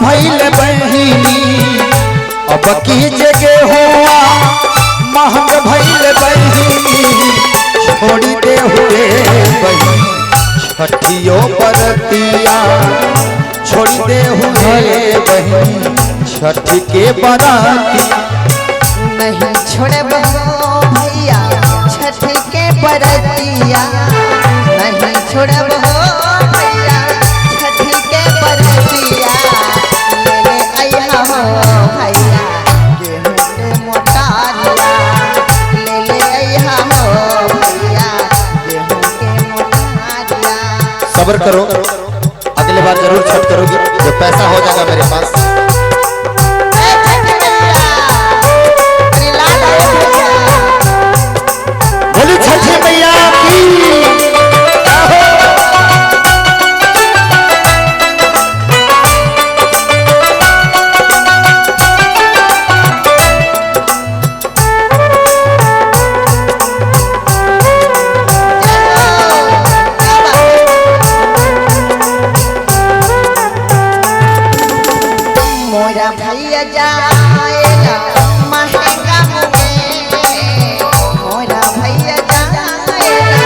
भइल बहिनी, अब की जगह हुआ महंग भइल बहिनी, छोड़ी दे हुए बहिनी छठियो बरतिया, छोड़ी दे हुए बहिनी छठ के बरतिया। नहीं छोड़ब भैया छठ के बरतिया, नहीं छोड़ब भैया छठ के बरतिया, ले ले अइहा हो भैया गेहूं के मोटारिया, ले ले अइहा हो भैया गेहूं के मोटारिया। सब्र करो, अगले बार जरूर छठ करोगे जब पैसा हो जाएगा मेरे पास। बोली छठी मैया की। मोरा भैया जाएगा महंगा मुगे, मोरा भैया जाएगा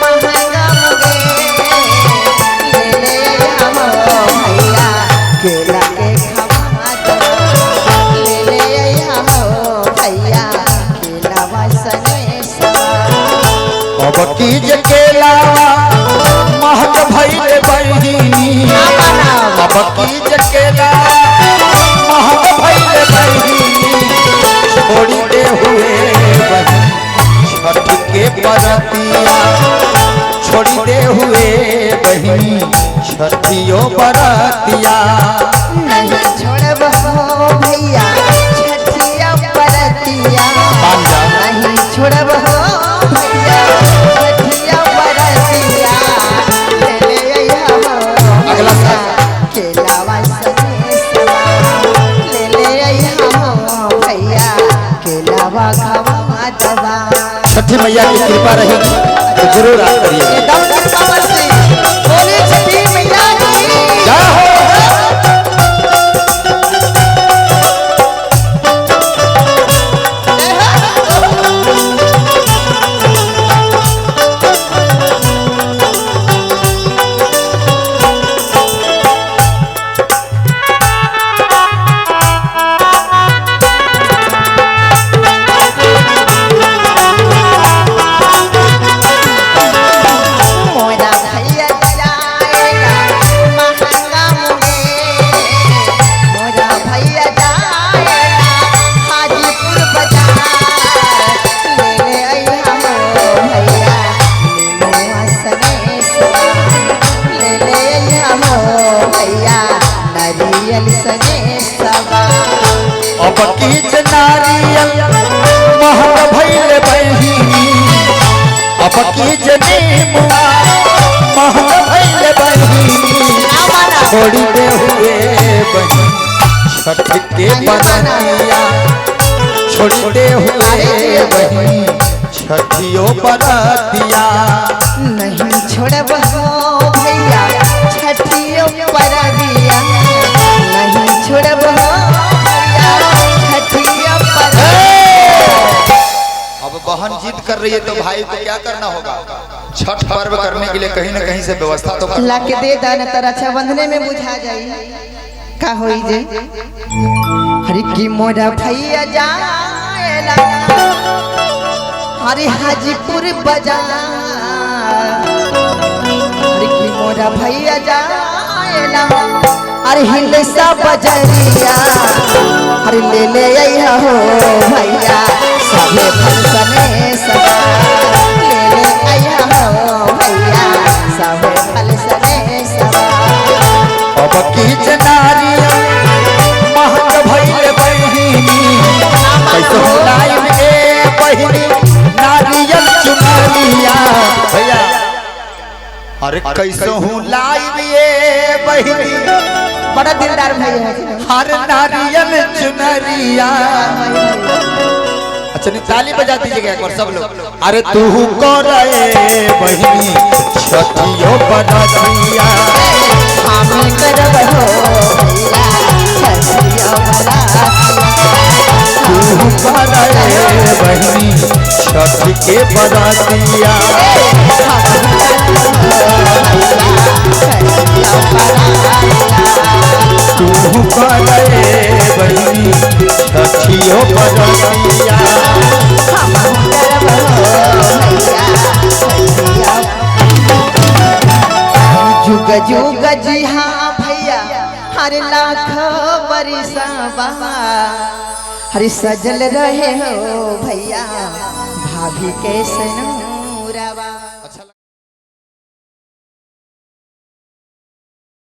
महंगा मुगे, ले ले हम भैया केला के खवा दो, ले ले हम भैया केला वसने सा। अब की जे केला महंग भइल बहिनी, अब की जे केला महंग भइल बहिनी, छोड़ी दे हुए बहिनी छठ के बरतिया, छोड़ी दे हुए बहिनी छठियो बरतिया। नहीं छोड़ब हो भैया छठिया बरतिया, नहीं छोड़ब हो भैया छठिया बरतिया, ले ले अइहा हो अगला साल केलावा सनेसवा, ले ले अइहा हो भैया केलावा खवा दवा। छठी मैया की कृपा रहेगी तो जरूर आप करिएगा। एकदम कृपा बरसी, बोली छठी मैया की जय हो। मोरा भैया जाएगा महंगा मुगे, मोरा भैया जाएगा हाजीपुर बाजार, ले ले अइहा हो भैया नेनुआ सनेसवा, ले ले अइहा हो भैया नारियल सनेसवा। अब की जे नारियल महंग भइल बहिनी, अब की जे नेमुआ महंग भइल बहिनी, छोड़ी दे हुए बहिनी छठ के बरतिया, छोड़ी दे हुए बहिनी छठियो बरतिया। नहीं छोड़ब हो भैया छठियो परबिया, नहीं छोड़ब हो भैया छठियो परबिया। अब बहन जिद कर रही है तो भाई को क्या करना होगा? छठ पर्व करने के लिए कहीं ना कहीं से व्यवस्था तो ला के दे दान त रक्षाबंधने में बुझा जाई का होई जे। हरि की मोरा भैया जाएला हरि हाजीपुर बाजार, हरि की मोरा भैया जाएला अरे हिलसा बजरिया, हरि ले ले अइहा हो भैया सबे फल सने सवा, ले ले अइहा हो भैया सबे फल सने सवा। अब की जे नारियल महंग भइल बहिनी, कैसे लाइव ए बहिनी नारियल चुनरिया, भैया अरे कैसे हूँ लाइव ए बहिनी, बड़ा दिलदार भैया है। हर नारियल चुनरिया। अच्छा नहीं ताली बजा दीजिएगा एक बार सब लोग। अरे तू को रे बहिनी छठियो बरतिया, हामी करब हो भैया छठ के बरतिया। तू करे बहिनी छठियो बरतिया। जुग जुग जी हाँ भैया हर लाख बरिसावा हर सजल रहे हो भैया भाभी के सनूरवा।